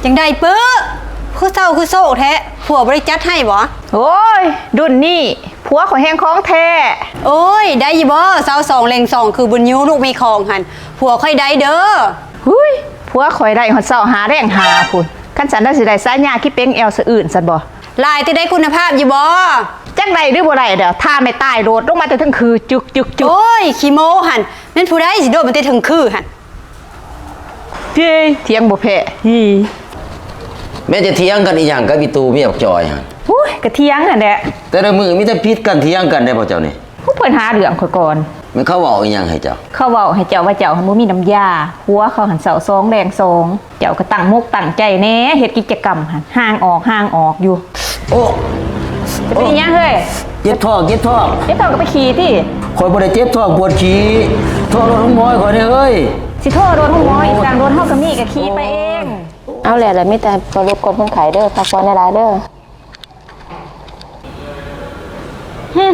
ຈັ່ງໃດປຶ້? ຄືເສົ້າຄືໂສກແທ້? ຜົວບໍ່ໄດ້ຈັດໃຫ້ບໍ? ໂອ້ຍ ລຸ້ນນີ້ຜົວຂ້ອຍແຮ່ງຂອງແທ້. ໂອ້ຍ ໄດ້ຢູ່ບໍ? ເຊົ້າສອງແລງສອງ ຄືບຸນຍູລູກແມ່ຄອງຫັ້ນ ຜົວຂ້ອຍໄດ້ເດີ້. ຫຸຍ ຜົວຂ້ອຍໄດ້ຮອດເຊົ້າຫ້າແລງຫ້າພຸ້ນ. ຄັນຊັ້ນລະຊິໄດ້ສາຍາຂີ້ເປັງແອວສະອື່ນຊັ້ນບໍ? ຫຼາຍແຕ່ໄດ້ຄຸນນະພາບຢູ່ບໍ? ຈັກໄດ້ຫຼືບໍ່ໄດ້ດອກ ຖ້າແມ່ຕາຍໂດດລົງມາແຕ່ເທິງຄື ຈຶກໆໆ. ໂອ້ຍ ຂີ້ໂມ້ຫັ້ນ ແມ່ນຜູ້ໃດຊິໂດດມາແຕ່ເທິງຄືຫັ້ນ? ເອີຍ ຖຽງບໍ່ແພ້. ແມ່ນຈະຖຽງກັນອີຫຍັງກັບອີ່ຕູເມຍບັກຈອຍຫັ້ນ? ໂອ້ຍ ກະຖຽງຫັ້ນແຫຼະ. ແຕ່ລະມື້ມີແຕ່ຜິດກັນຖຽງກັນເດ້ພວກເຈົ້ານີ້. ພວກເພິ່ນຫາເລື່ອງຂ້ອຍກ່ອນ. ແມ່ນເຂົາເວົ້າອີຫຍັງໃຫ້ເຈົ້າ? ເຂົາເວົ້າໃຫ້ເຈົ້າວ່າເຈົ້າຫັ້ນບໍ່ມີນ້ຳຢາ. ຜົວເຂົາຫັ້ນເຊົ້າສອງແລງສອງ. ເຈົ້າກໍຕັ້ງມົກຕັ້ງໃຈແດ່ ເຮັດກິດຈະກຳຫັ້ນ ຫ່າງອອກ ຫ່າງອອກຢູ່. ໂອ້ ຈະເປັນອີຫຍັງເຮີ້ຍ? ເຈັບທ້ອງ ເຈັບທ້ອງ. ເຈັບທ້ອງກໍໄປຂີ້ຕິ. ຂ້ອຍບໍ່ໄດ້ເຈັບທ້ອງ ປວດຂີ້. ໂທລົດໂຮງໝໍໃຫ້ຂ້ອຍແດ່ເຮີ້ຍ. ຊິໂທລົດໂຮງໝໍອີກ ຈ້າງລົດເຮົາກໍມີ ກໍຂີ່ໄປເອງ. ເອົາແຫຼະ ລະມີແຕ່ເພື່ອລົບກວນຄົນໄຂ້ເດີ ພັກຜ່ອນຫຼາຍໆເດີ. ຫຶ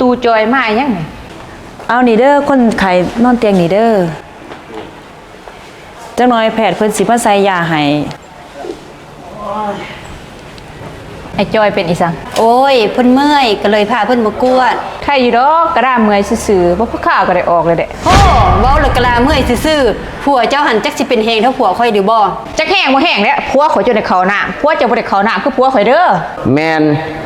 ຕູ້ຈ່ອຍມາຫຍັງນີ້? ເອົານີ້ເດີ ຄົນໄຂ້ນອນຕຽງນີ້ເດີ. ຈັກໜ່ອຍແພດເພິ່ນຊິມາໃສ່ຢາໃຫ້. ອ້າຍຈ່ອຍເປັນອີ່ສັງ? ໂອ້ຍ ເພິ່ນເມື່ອຍ ກໍເລີຍພາເພິ່ນມາກວດ. ໄຄຢູ່ດອກ ກະລາເມື່ອຍຊື່ໆ ບໍ່ພໍຄາວກໍໄດ້ອອກແລ້ວເດ. ໂອ້ ເວົ້າແລ້ວກະລາເມື່ອຍຊື່ໆ. ຜົວເຈົ້າຫັ້ນຈັກຊິເປັນແຮງເທົ່າຜົວຂ້ອຍຫຼືບໍ່? ຈັກແຮງບໍ່ແຮງແຫຼະ ຜົວຂ້ອຍຈົນໄດ້ເຂົ້ານ້ຳ. ຜົວເຈົ້າບໍ່ໄດ້ເຂົ້ານ້ຳຄືຜົວຂ້ອຍເດີ. ແມ່ນ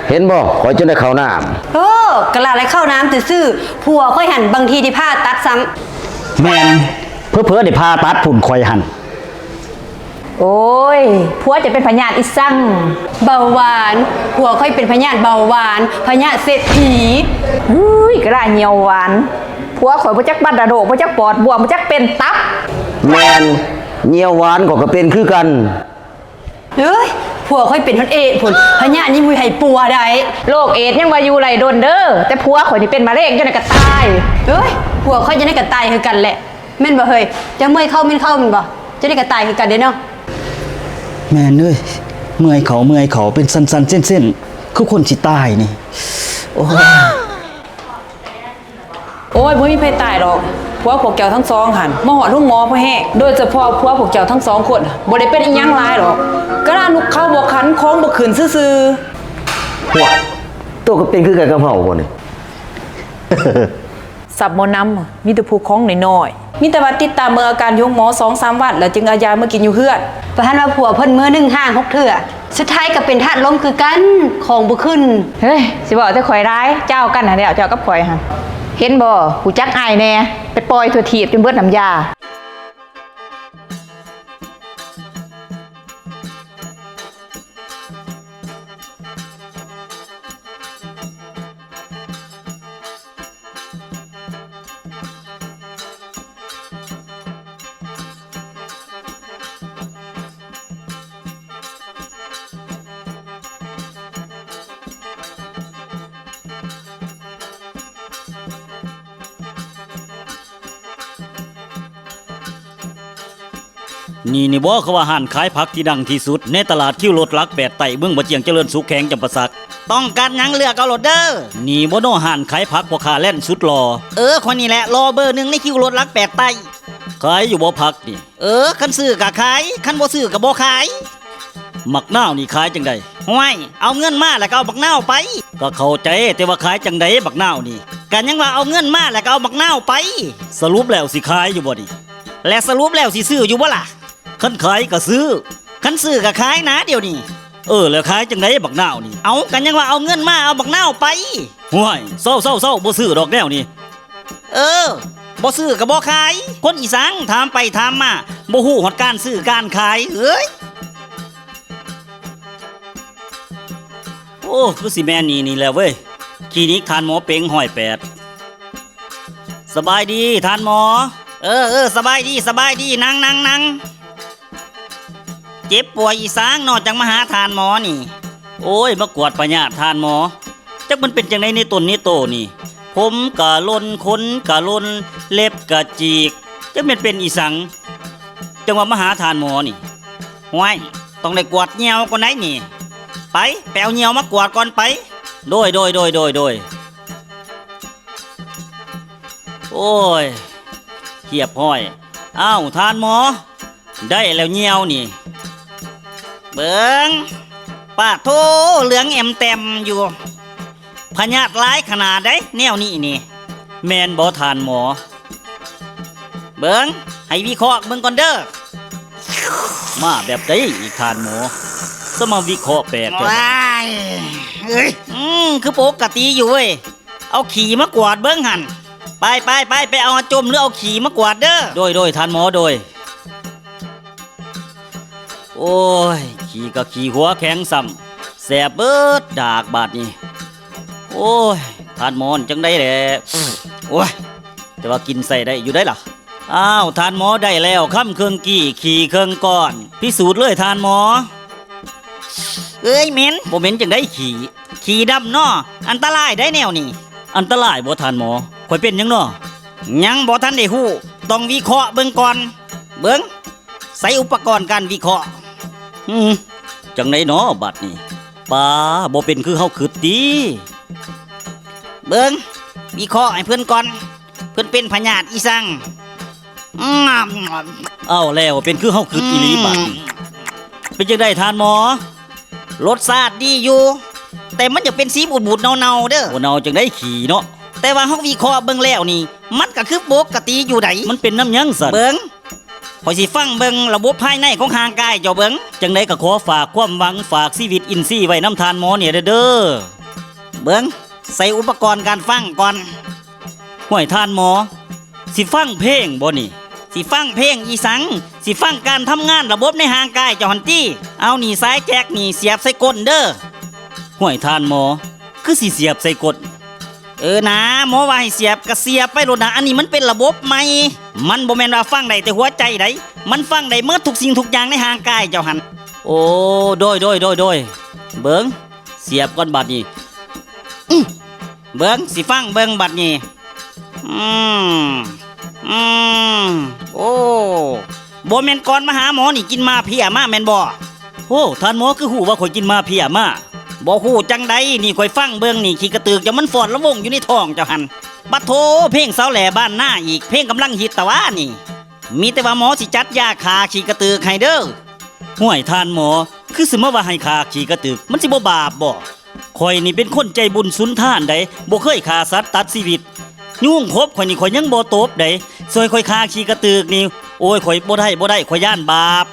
ເຫັນບໍ່ ຂ້ອຍຈົນໄດ້ເຂົ້ານ້ຳ. ໂອ້ ກະລາໄດ້ເຂົ້ານ້ຳຊື່ໆ. ຜົວຂ້ອຍຫັ້ນບາງທີໄດ້ຜ່າຕັດຊ້ຳ. ແມ່ນ ເຜີໆໄດ້ຜ່າຕັດພຸ້ນຂ້ອຍຫັ້ນ. ໂອ້ຍ ຜົວເຈົ້າເປັນພະຍາດອີ່ສັງ? ເບົາຫວານ. ຜົວຂ້ອຍເປັນພະຍາດເບົາຫວານ ພະຍາດເສດຖີ. ເຮີ້ຍ ກະລາຍ່ຽວຫວານ. ຜົວຂ້ອຍບໍ່ຈັກບັດດາໂດກ ບໍ່ຈັກປອດບວມ ບໍ່ຈັກເປັນຕັບ. ແມ່ນ ຍ່ຽວຫວານຂ້ອຍກໍເປັນຄືກັນ. ເອີຍ ຜົວຂ້ອຍເປັນຮອດເອດພຸ້ນ ພະຍາດນີ້ບໍ່ໃຫ້ປົວໄດ້. ໂລກເອດຍັງວ່າຢູ່ໄດ້ດົນເດີ ແຕ່ຜົວຂ້ອຍນີ້ເປັນມະເຮັງຈັ່ງໃດກໍຕາຍ. ເອີຍ ຜົວຂ້ອຍຈັ່ງໃດກໍຕາຍຄືກັນແຫຼະ. ແມ່ນບໍ່ເຮີ້ຍ? ເຈົ້າເມື່ອຍເຂົ້າແມ່ນເຂົ້າແມ່ນບໍ່? ຈັ່ງໃດກໍຕາຍຄືກັນເດ້ເນາະ. ແມ່ນເອີຍ ເມື່ອຍເຂົ້າເມື່ອຍເຂົ້າ ເປັນສັ້ນໆເສັ້ນໆ ຄືຄົນຊິຕາຍນີ້. ໂອ້ຍ ໂອ້ຍ ບໍ່ມີໃຜຕາຍດອກ. ຜົວພວກເຈົ້າທັງສອງຫັ້ນ ມາຮອດໂຮງໝໍພໍແຮງ. ໂດຍສະເພາະຜົວພວກເຈົ້າທັງສອງຄົນ ບໍ່ໄດ້ເປັນອີຫຍັງຫຼາຍດອກ ກະລານຸກເຂົາບໍ່ຂັນ ຂອງບໍ່ຂຶ້ນຊື່ໆ. ໂອ້ຍ ໂຕກໍເປັນຄືກັນກັບເຮົາບໍ່ນີ້? ຊັບບໍ່ນຳ ມີແຕ່ຜູ້ຂອງນ້ອຍໆ. ມີແຕ່ວ່າຕິດຕາມເບິ່ງອາການຢູ່ໂຮງໝໍສອງສາມວັນ ແລ້ວຈຶ່ງເອົາຢາມາກິນຢູ່ເຮືອນ. ປະຫັນວ່າຜົວເພິ່ນມື້ໜຶ່ງຫ້າຫົກເທື່ອ ສຸດທ້າຍກໍເປັນທາດລົມຄືກັນ ຂອງບໍ່ຂຶ້ນ. ເຮີ້ຍ ຊິເວົ້າແຕ່ຂ້ອຍຫຼາຍ ເຈົ້າກັນຫັ້ນແຫຼະ ເຈົ້າກັບຂ້ອຍຫັ້ນ. ເຫັນບໍ່ ຮູ້ຈັກອ້າຍແດ່ ໄປປ່ອຍທົ່ວທີບຈົນເບິດນ້ຳຢາ. ນີ້ ນີ້ບໍ່ ເຂົາວ່າຮ້ານຂາຍຜັກທີ່ດັງທີ່ສຸດໃນຕະຫຼາດຄິວລົດຫຼັກແປດໃຕ້ ເມືອງບໍ່ຈຽງຈະເລີນສຸກ ແຂວງຈຳປາສັກ. ຕ້ອງການຫຍັງເລືອກເອົາໂລດເດີ. ນີ້ບໍ່ນໍ ຮ້ານຂາຍຜັກພໍ່ຄ້າແລນສຸດຫຼໍ່? ເອີ ຂ້ອຍນີ້ແຫຼະ ຫຼໍ່ເບີໜຶ່ງໃນຄິວລົດຫຼັກແປດໃຕ້. ຂາຍຢູ່ບໍ່ຜັກນີ້? ເອີ ຄັນຊື້ກໍຂາຍ ຄັນບໍ່ຊື້ກໍບໍ່ຂາຍ. ໝາກນາວນີ້ຂາຍຈັ່ງໃດ? ຫ້ວຍ ເອົາເງິນມາແລ້ວກໍເອົາໝາກນາວໄປ. ກໍເຂົ້າໃຈ ແຕ່ວ່າຂາຍຈັ່ງໃດໝາກນາວນີ້? ກໍຍັງວ່າເອົາເງິນມາແລ້ວກໍເອົາໝາກນາວໄປ. ສະຫຼຸບແລ້ວຊິຂາຍຢູ່ບໍ່ນີ້? ແລະສະຫຼຸບແລ້ວຊິຊື້ຢູ່ບໍ່ລະ? ຄັນຂາຍກໍຊື້ ຄັນຊື້ກໍຂາຍນາດຽວນີ້. ເອີ ແລ້ວຂາຍຈັ່ງໃດບັກນາວນີ້? ເອົ້າ ກໍຍັງວ່າເອົາເງິນມາ ເອົາບັກນາວໄປ. ຫ້ວຍ ເຊົາໆໆ ບໍ່ຊື້ດອກແນວນີ້. ເອີ ບໍ່ຊື້ກໍບໍ່ຂາຍ. ຄົນອີ່ສັງ ຖາມໄປຖາມມາ ບໍ່ຮູ້ຮອດການຊື້ການຂາຍເອີຍ. ໂອ້ ຄືຊິແມ່ນນີ້ນີ້ແຫຼະເວີຍ ຄລີນິກທ່ານໝໍເປັງຮ້ອຍແປດ. ສະບາຍດີທ່ານໝໍ. ເອີໆ ສະບາຍດີ ສະບາຍດີ ນັ່ງໆໆ. ເຈັບປ່ວຍອີ່ສັງເນາະ ຈັ່ງມາຫາທ່ານໝໍນີ້? ໂອ້ຍ ມາກວດພະຍາດທ່ານໝໍ. ຈັກມັນເປັນຈັ່ງໃດໃນຕົນໃນໂຕນີ້ ຜົມກະຫຼົ່ນ ຂົນກະຫຼົ່ນ ເລັບກະຈີກ ຈັກແມ່ນເປັນອີ່ສັງ ຈັ່ງວ່າມາຫາທ່ານໝໍນີ້? ຫ້ວຍ ຕ້ອງໄດ້ກວດຍ່ຽວກ່ອນໃດ໋ນີ້. ໄປ ໄປເອົາຍ່ຽວມາກວດກ່ອນໄປ. ໂດຍໆໆໆ. ໂອ້ຍ ຮຽບຮ້ອຍ. ອ້າວ ທ່ານໝໍ ໄດ້ແລ້ວຍ່ຽວນີ້. ເບິ່ງ ປາໂທ ເຫຼືອງແອມແຕມຢູ່ ພະຍາດຫຼາຍຂະໜາດໃດແນວນີ້ນີ້. ແມ່ນບໍ່ທ່ານໝໍ? ເບິ່ງ ໃຫ້ວິເຄາະເບິ່ງກ່ອນເດີ້. ມາແບບໃດອີກທ່ານໝໍ? ສະມາວິເຄາະແປກແທ້. ວ້າຍ ເອີຍ ອືມ ຄືປົກກະຕິຢູ່ເວີຍ. ເອົາຂີ້ມາກວາດເບິ່ງຫັ້ນ. ໄປ ໄປ ໄປ ໄປເອົາມາຈົ່ມ ຫຼືເອົາຂີ້ມາກວາດເດີ້. ໂດຍ ໂດຍ ທ່ານໝໍ ໂດຍ. ໂອ້ຍ ຂີ້ກະຂີ້ຫົວແຂງຊ້ຳ ແສບເບິດດາກບາດນີ້. ໂອ້ຍ ທ່ານໝໍ ຈັ່ງໃດແຫຼະ. ໂອ້ຍ ແຕ່ວ່າກິນໃຊ້ໄດ້ຢູ່ໃດ໋ລະ. ອ້າວ ທ່ານໝໍ ໄດ້ແລ້ວ ຄຳເຄິ່ງກີ້ ຂີ້ເຄິ່ງກ້ອນ ພິສູດເລີຍທ່ານໝໍ. ເອີຍ ເໝັນ. ບໍ່ເໝັນຈັ່ງໃດຂີ້? ຂີ້ດຳເນາະ ອັນຕະລາຍໃດແນວນີ້. ອັນຕະລາຍບໍ່ທ່ານໝໍ? ຂ້ອຍເປັນຫຍັງເນາະ? ຍັງບໍ່ທັນໄດ້ຮູ້ ຕ້ອງວິເຄາະເບິ່ງກ່ອນ. ເບິ່ງ ໃສ່ອຸປະກອນການວິເຄາະ. ຫື ຈັ່ງໃດເນາະບາດນີ້? ປາ ບໍ່ເປັນຄືເຮົາຄິດຕິ? ເບິ່ງ ວິເຄາະໃຫ້ເພິ່ນກ່ອນ ເພິ່ນເປັນພະຍາດອີສັງ. ອືມ ເອົາແລ້ວ ເປັນຄືເຮົາຄິດອີ່ຫຼີບາດນີ້. ເປັນຈັ່ງໃດທ່ານໝໍ? ລົດຊາດດີຢູ່ ແຕ່ມັນຢາກເປັນສີບູດໆເນົ່າໆເດີ້. ບໍ່ເນົ່າຈັ່ງໃດ ຂີ້ເນາະ. ແຕ່ວ່າເຮົາວິເຄາະເບິ່ງແລ້ວນີ້ ມັນກະຄືປົກກະຕິຢູ່ໃດ໋. ມັນເປັນນຳຫຍັງຊັ້ນ? ເບິ່ງ ຂ້ອຍຊິຟັງເບິ່ງລະບົບພາຍໃນຂອງຮ່າງກາຍເຈົ້າເບິ່ງ. ຈັ່ງໃດກະຂໍຝາກຄວາມຫວັງ ຝາກຊີວິດອິນຊີໄວ້ນຳທ່ານໝໍນີ້ແດ່ເດີ້. ເບິ່ງ ໃສ່ອຸປະກອນການຟັງກ່ອນ. ຫ້ວຍ ທ່ານໝໍ ຊິຟັງເພງບໍ່ນີ້? ຊິຟັງເພງອີສັງ? ຊິຟັງການທຳງານລະບົບໃນຮ່າງກາຍເຈົ້າຫັ້ນຕິ. ເອົານີ້ ສາຍແຈັກນີ້ສຽບໃສ່ກົ້ນເດີ້. ຫ້ວຍ ທ່ານໝໍ ຄືຊິສຽບໃສ່ກົ້ນ? ເອີນາ ໝໍວ່າໃຫ້ສຽບກະສຽບໄປໂລດນາ. ອັນນີ້ມັນເປັນລະບົບໃໝ່ ມັນບໍ່ແມ່ນວ່າຟັງໄດ້ແຕ່ຫົວໃຈໃດ໋ ມັນຟັງໄດ້ໝົດທຸກສິ່ງທຸກຢ່າງໃນຮ່າງກາຍເຈົ້າຫັ້ນ. ໂອ້ ໂດຍ ໂດຍ ໂດຍ ໂດຍ. ເບິ່ງ ສຽບກ່ອນບາດນີ້. ອື ເບິ່ງ ຊິຟັງເບິ່ງບາດນີ້. ອືມ ອືມ ໂອ້ ບໍ່ແມ່ນກ່ອນມາຫາໝໍນີ້ກິນໝາເພຍມາແມ່ນບໍ່? ໂອ້ ທ່ານໝໍຄືຮູ້ວ່າຂ້ອຍກິນໝາເພຍມາ? ບໍ່ຮູ້ຈັ່ງໃດ ນີ້ຂ້ອຍຟັງເບິ່ງນີ້ ຂີ້ກະຕຶກເຈົ້າມັນຟ້ອນລະວົງຢູ່ໃນທ້ອງເຈົ້າຫັ້ນ. ປະໂທ ເພງສາວແຫຼບ້ານນາອີກ ເພງກຳລັງຮິດຕະຫວານີ້. ມີແຕ່ວ່າໝໍຊິຈັດຢາຂ້າຂີ້ກະຕຶກໃຫ້ເດີ້. ຫ້ວຍ ທ່ານໝໍ ຄືຊິມາວ່າໃຫ້ຂ້າຂີ້ກະຕຶກ ມັນຊິບໍ່ບາບບໍ່? ຂ້ອຍນີ້ເປັນຄົນໃຈບຸນສຸນທານໃດ໋ ບໍ່ເຄີຍຂ້າສັດຕັດຊີວິດ. ຍຸງຂົບຂ້ອຍນີ້ຂ້ອຍຍັງບໍ່ຕົບໃດ໋ ຊ່ວຍຂ້ອຍຂ້າຂີ້ກະຕຶກນີ້. ໂອ້ຍ ຂ້ອຍບໍ່ໄດ້ ບໍ່ໄດ້ ຂ້ອຍຢ້ານບາບ.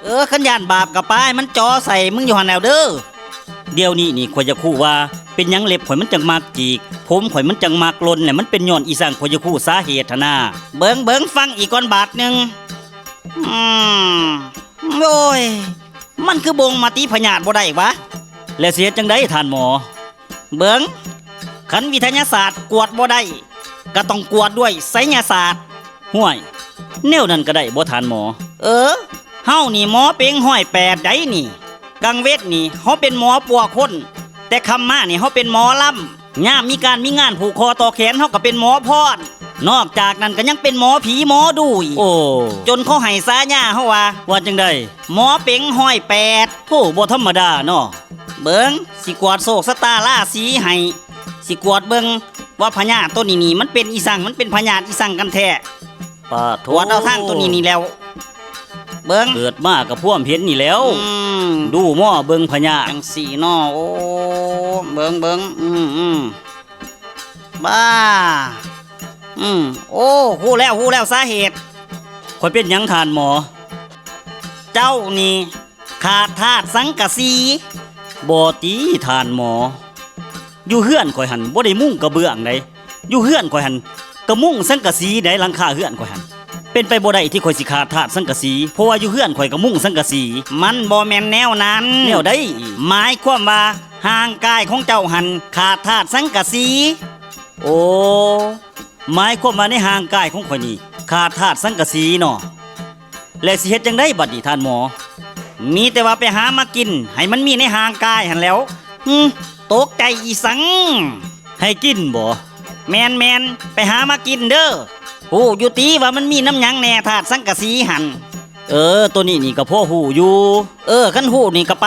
ເອີ ຄັນຢ້ານບາບກະປາໃຫ້ມັນຈໍ່ໃສ່ມຶງຢູ່ຫັ້ນແລ້ວເດີ້. ດຽວນີ້ນີ້ຂ້ອຍຢາກຮູ້ວ່າເປັນຫຍັງເລັບຂ້ອຍມັນຈັ່ງມັກຈີກ ຜົມຂ້ອຍມັນຈັ່ງມັກຫຼົ່ນ ແລະມັນເປັນຍ້ອນອີສັງ ຂ້ອຍຢາກຮູ້ສາເຫດຫັ້ນນາ. ເບິ່ງ ເບິ່ງ ຟັງອີກກ່ອນບາດໜຶ່ງ. ອືມ ໂອ້ຍ ມັນຄືບົ່ງມະຕິພະຍາດບໍ່ໄດ້ຫວາ? ແລະຊິເຮັດຈັ່ງໃດທ່ານໝໍ? ເບິ່ງ ຄັນວິທະຍາສາດກວດບໍ່ໄດ້ ກະຕ້ອງກວດດ້ວຍໄສຍະສາດ. ຫ້ວຍ ແນວນັ້ນກະໄດ້ບໍ່ທ່ານໝໍ? ເອີ ເຮົານີ້ໝໍເປັງຮ້ອຍແປດໃດ໋ນີ້. ກາງເວັນນີ້ເຮົາເປັນໝໍປົວຄົນ ແຕ່ຄ່ຳມານີ້ເຮົາເປັນໝໍລຳ. ຍາມມີການມີງານຜູກຄໍຕໍ່ແຂນ ເຮົາກະເປັນໝໍພອນ. ນອກຈາກນັ້ນກະຍັງເປັນໝໍຜີໝໍດູອີກ. ໂອ້ ຈົນເຂົາໃຫ້ສາຍາເຮົາວ່າ ວ່າຈັ່ງໃດ? ໝໍເປັງຮ້ອຍແປດ. ໂທ້ ບໍ່ທຳມະດາເນາະ. ເບິ່ງ ຊິກວດໂຊກຊະຕາລາສີໃຫ້. ຊິກວດເບິ່ງວ່າພະຍາດໂຕນີ້ນີ້ ມັນເປັນອີສັງ ມັນເປັນພະຍາດອີສັງກັນແທ້. ປາໂທ ກວດເອົາທາງໂຕນີ້ນີ້ແລ້ວ. ເບິ່ງ ເກີດມາກະພວມເຫັນນີ້ແລ້ວ. ອືມ ດູໝໍເບິ່ງພະຍາດ ຈັ່ງຊີ້ເນາະ. ໂອ້ ເບິ່ງ ເບິ່ງ ອືມ ອືມ ບ້າ ອືມ ໂອ້ ຮູ້ແລ້ວ ຮູ້ແລ້ວສາເຫດ. ຂ້ອຍເປັນຫຍັງທ່ານໝໍ? ເຈົ້ານີ້ຂາດທາດສັງກະສີ. ບໍ່ຕິທ່ານໝໍ. ຢູ່ເຮືອນຂ້ອຍຫັ້ນບໍ່ໄດ້ມຸງກະເບື້ອງໃດ. ຢູ່ເຮືອນຂ້ອຍຫັ້ນກະມຸງສັງກະສີໃດ ຫຼັງຄາເຮືອນຂ້ອຍຫັ້ນ. ເປັນໄປບໍ່ໄດ້ທີ່ຂ້ອຍຊິຂາດທາດສັງກະສີ ເພາະວ່າຢູ່ເຮືອນຂ້ອຍກະມຸງສັງກະສີ. ມັນບໍ່ແມ່ນແນວນັ້ນ. ແນວໃດອີກ? ໝາຍຄວາມວ່າຮ່າງກາຍຂອງເຈົ້າຫັ້ນຂາດທາດສັງກະສີ. ໂອ້ ໝາຍຄວາມວ່າໃນຮ່າງກາຍຂອງຂ້ອຍນີ້ຂາດທາດສັງກະສີເນາະ. ແລະຊິເຮັດຈັ່ງໃດບັດນີ້ທ່ານໝໍ? ມີແຕ່ວ່າໄປຫາມາກິນໃຫ້ມັນມີໃນຮ່າງກາຍຫັ້ນແຫຼ້ວ. ຫຶ ຕົກໃຈອີສັງ? ໃຫ້ກິນບໍ? ແມ່ນໆ ໄປຫາມາກິນເດີ້. ຮູ້ຢູ່ຕິວ່າມັນມີນຳຫຍັງແດ່ທາດສັງກະສີຫັ້ນ? ເອີ ໂຕນີ້ນີ້ກະພໍຮູ້ຢູ່. ເອີ ຄັນຮູ້ນີ້ກະໄປ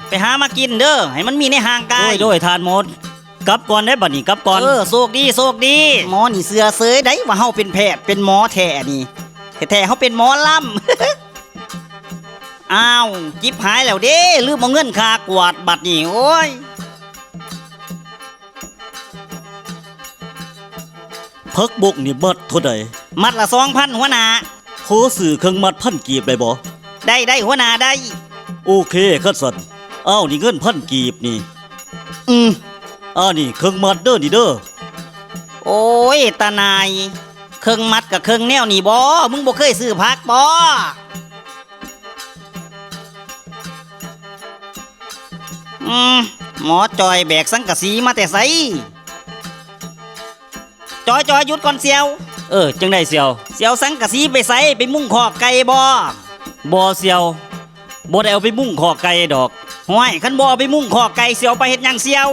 ໄປຫາມາກິນເດີ້ ໃຫ້ມັນມີໃນຮ່າງກາຍ. ໂດຍໆ ທ່ານໝໍ. ກັບກ່ອນເດ້ບັດນີ້ ກັບກ່ອນ. ເອີ ໂຊກດີ ໂຊກດີ. ໝໍນີ້ເຊື່ອເສີຍໃດວ່າເຮົາເປັນແພດ ເປັນໝໍແທ້ນີ້. ແທ້ໆ ເຮົາເປັນໝໍລຳ. ອ້າວ ຈິບຫາຍແລ້ວເດ້ ລືມເອົາເງິນຄ່າກວາດບັດນີ້ ໂອ້ຍ. ຜັກບົກນີ້ມັດເທົ່າໃດ? ມັດລະສອງພັນ ຫົວໜ້າ. ຂໍຊື້ເຄິ່ງມັດພັນກີບໄດ້ບໍ່? ໄດ້ ໄດ້ ຫົວໜ້າ ໄດ້. ໂອເຄ ຄັນຊັ້ນ ອ້າວ ນີ້ເງິນພັນກີບນີ້. ອືມ ອັນນີ້ເຄິ່ງມັດເດີ ນີ້ເດີ. ໂອ້ຍ ຕານາຍ ເຄິ່ງມັດກະເຄິ່ງແນວນີ້ບໍ? ມຶງບໍ່ເຄີຍຊື້ຜັກບໍ? ອືມ ໝໍຈ່ອຍແບກສັງກະສີມາແຕ່ໃສ? ຈ່ອຍ ຈ່ອຍ ຢຸດກ່ອນສ່ຽວ. ເອີ ຈັ່ງໃດສ່ຽວ? ຊິເອົາສັງກະສີໄປໃສ? ໄປມຸງຄອກໄກ່ບໍ? ບໍ່ສ່ຽວ ບໍ່ໄດ້ເອົາໄປມຸງຄອກໄກ່ດອກ. ຫ້ວຍ ຄັນບໍ່ເອົາໄປມຸງຄອກໄກ່ ຊິເອົາໄປເຮັດຫຍັງສ່ຽວ?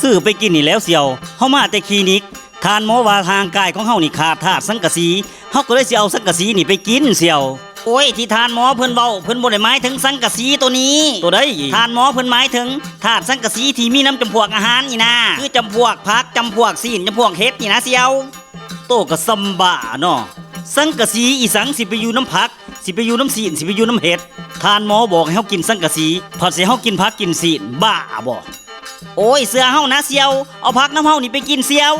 ຊື້ໄປກິນນີ້ແຫຼ້ວສ່ຽວ. ເຮົາມາແຕ່ຄລີນິກ ທ່ານໝໍວ່າຮ່າງກາຍຂອງເຮົານີ້ຂາດທາດສັງກະສີ ເຮົາກໍເລີຍຊິເອົາສັງກະສີນີ້ໄປກິນສ່ຽວ. ໂອ້ຍ ທີ່ທ່ານໝໍເພິ່ນເວົ້າ ເພິ່ນບໍ່ໄດ້ໝາຍເຖິງສັງກະສີໂຕນີ້. ໂຕໃດອີກ? ທ່ານໝໍເພິ່ນໝາຍເຖິງທາດສັງກະສີທີ່ມີນຳຈຳພວກອາຫານນີ້ນາ ຄືຈຳພວກຜັກ ຈຳພວກຊີ້ນ ຈຳພວກເຫັດນີ້ນາສ່ຽວ. ໂຕກໍຊ່ຳບ້າເນາະ ສັງກະສີອີ່ສັງ ຊິໄປຢູ່ນຳຜັກ ຊິໄປຢູ່ນຳຊີ້ນ ຊິໄປຢູ່ນຳເຫັດ. ທ່ານໝໍບອກໃຫ້ເຮົາກິນສັງກະສີ ພັດຊິໃຫ້ເຮົາກິນຜັກກິນຊີ້ນ ບ້າບໍ? ໂອ້ຍ ເຊື່ອເຮົານະສ່ຽວ ເອົາຜັກນຳເຮົານີ້ໄປກິນສ່ຽວ.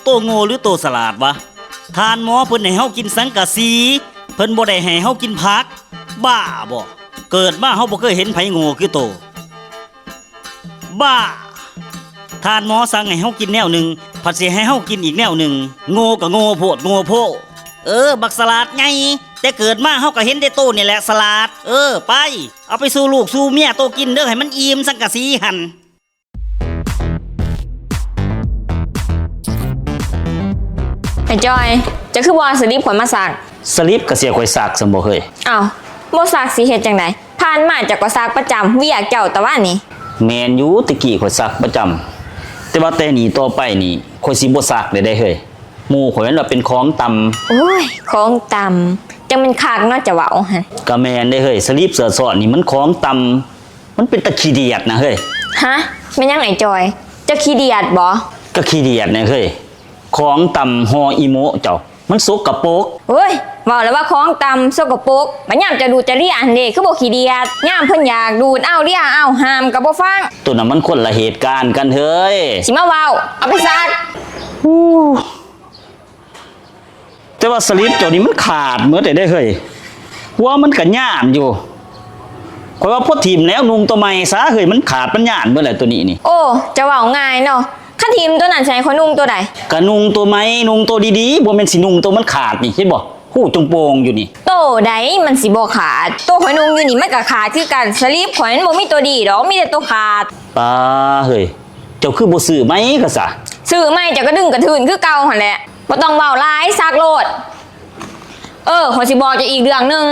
ໂຕໂງ່ຫຼືໂຕສະຫຼາດວະ? ທ່ານໝໍເພິ່ນໃຫ້ເຮົາກິນສັງກະສີ ເພິ່ນບໍ່ໄດ້ໃຫ້ເຮົາກິນຜັກ ບ້າບໍ? ເກີດມາເຮົາບໍ່ເຄີຍເຫັນໃຜໂງ່ຄືໂຕ. ບ້າ! ທ່ານໝໍສັ່ງໃຫ້ເຮົາກິນແນວໜຶ່ງ ພັດຊິໃຫ້ເຮົາກິນອີກແນວໜຶ່ງ. ໂງ່ກໍໂງ່ໂພດໂງ່ໂພ. ເອີ ບັກສະຫຼາດໃຫຍ່ ແຕ່ເກີດມາເຮົາກໍເຫັນແຕ່ໂຕນີ້ແຫຼະສະຫຼາດ. ເອີ ໄປ ເອົາໄປສູ່ລູກສູ່ເມຍໂຕກິນເດີ ໃຫ້ມັນອີ່ມສັງກະສີຫັ້ນ. ໄອ້ຈ່ອຍ ເຈົ້າຄືບໍ່ເອົາສະລິບຂ້ອຍມາຊັກ? ສະລິບກໍເສຍຂ້ອຍຊັກຊັ້ນບໍ່ເຮີ້ຍ? ອ້າວ ບໍ່ຊັກຊິເຮັດຈັ່ງໃດ? ຜ່ານມາເຈົ້າກໍຊັກປະຈຳ ວຽກເຈົ້າຕະຫວານີ້. ແມ່ນຢູ່ ແຕ່ກີ້ຂ້ອຍຊັກປະຈຳ ແຕ່ວ່າແຕ່ນີ້ຕໍ່ໄປນີ້ ຂ້ອຍຊິບໍ່ຊັກແລ້ວເດ້ເຮີ້ຍ. ໝູ່ຂ້ອຍມັນວ່າເປັນຂອງຕ່ຳ. ໂອ້ຍ ຂອງຕ່ຳ ຈັ່ງແມ່ນຄັກເນາະ ເຈົ້າເວົ້າຫັ້ນ. ກະແມ່ນເດ້ເຮີ້ຍ ສະລິບເສື້ອຊ້ອນນີ້ມັນຂອງຕ່ຳ ມັນເປັນຕາຂີ້ດຽດນະເຮີ້ຍ. ຫະ? ແມ່ນຫຍັງໄອ້ຈ່ອຍ? ເຈົ້າຂີ້ດຽດບໍ? ກະຂີ້ດຽດແນ່ເຮີ້ຍ ຂອງຕ່ຳຫໍ່ອີໂມະເຈົ້າ ມັນສົກກະປົກ. ໂອ້ຍ ເວົ້າແລ້ວວ່າຂອງຕ່ຳສົກກະປົກ ບາດຍາມເຈົ້າດູດເຈົ້າເລຍຫັ້ນເດ ຄືບໍ່ຂີ້ດຽດ? ຍາມເພິ່ນຢາກດູດເອົາເລຍເອົາ ຫ້າມກະບໍ່ຟັງ. ໂຕນັ້ນມັນຄົນລະເຫດການກັນເຮີ້ຍ. ຊິມາເວົ້າ ເອົາໄປຊັກ. ແຕ່ວ່າສະລິບເຈົ້ານີ້ມັນຂາດໝົດແລ້ວເດ້ເຮີ້ຍ ຫົວມັນກະຍານຢູ່. ຂ້ອຍວ່າພໍຖິ້ມແລ້ວ ນຸ່ງໂຕໃໝ່ຊະເຮີ້ຍ ມັນຂາດມັນຍານເບິດແລ້ວໂຕນີ້ນີ້. ໂອ້ ເຈົ້າເວົ້າງ່າຍເນາະ ຄັນຖິ້ມໂຕນັ້ນຊິໃຫ້ຂ້ອຍນຸ່ງໂຕໃດ? ກະນຸ່ງໂຕໃໝ່ ນຸ່ງໂຕດີໆ ບໍ່ແມ່ນຊິນຸ່ງໂຕມັນຂາດນີ້ ເຫັນບໍ່ ຮູຈົງໂປ່ງຢູ່ນີ້. ໂຕໃດມັນຊິບໍ່ຂາດ ໂຕຂ້ອຍນຸ່ງຢູ່ນີ້ມັນກະຂາດຄືກັນ ສະລິບຂ້ອຍມັນບໍ່ມີໂຕດີດອກ ມີແຕ່ໂຕຂາດ. ປາເຮີ້ຍ ເຈົ້າຄືບໍ່ຊື້ໃໝ່ກະຊະ? ຊື້ໃໝ່ເຈົ້າກະດຶງກະຖືນຄືເກົ່າຫັ້ນແຫຼະ. ບໍ່ຕ້ອງເວົ້າຫຼາຍ ຊັກໂລດ. ເອີ ຂ້ອຍຊິບອກເຈົ້າອີກເລື່ອງໜຶ່ງ.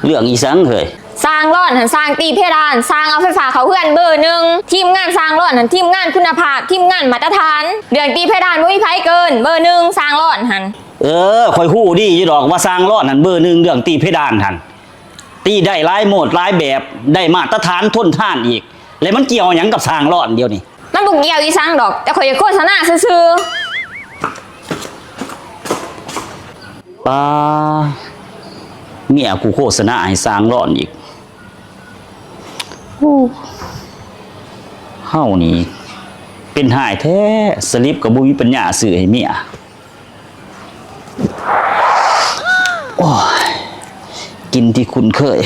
ເລື່ອງອີ່ສັງເຮີ້ຍ? ຊ່າງລ້ອນຫັ້ນຊ່າງຕີເພດານ ຊ່າງເອົາໄຟຟ້າເຂົ້າເຮືອນເບີໜຶ່ງ. ທີມງານຊ່າງລ້ອນຫັ້ນທີມງານຄຸນນະພາບ ທີມງານມາດຕະຖານ. ເລື່ອງຕີເພດານບໍ່ມີໃຜເກີນເບີໜຶ່ງ ຊ່າງລ້ອນຫັ້ນ. ເອີ ຂ້ອຍຮູ້ດີຢູ່ດອກວ່າຊ່າງລ້ອນຫັ້ນເບີໜຶ່ງ ເລື່ອງຕີເພດານຫັ້ນ. ຕີໄດ້ຫຼາຍໂໝດຫຼາຍແບບ ໄດ້ມາດຕະຖານທົນທານອີກ ແລະມັນກ່ຽວຫຍັງກັບຊ່າງລ້ອນດຽວນີ້? ມັນບໍ່ກ່ຽວອີ່ສັງດອກ ແຕ່ຂ້ອຍຢາກໂຄສະນາຊື່ໆ. ປາ ເມຍກູໂຄສະນາໃຫ້ຊ່າງລ້ອນອີກ. ໂອ້ ເຮົານີ້ເປັນຮ້າຍແທ້ ສະລິບກໍບໍ່ມີປັນຍາຊື້ໃຫ້ເມຍ. ໂອ້ຍ ກິ່ນທີ່ຄຸ້ນເຄີຍ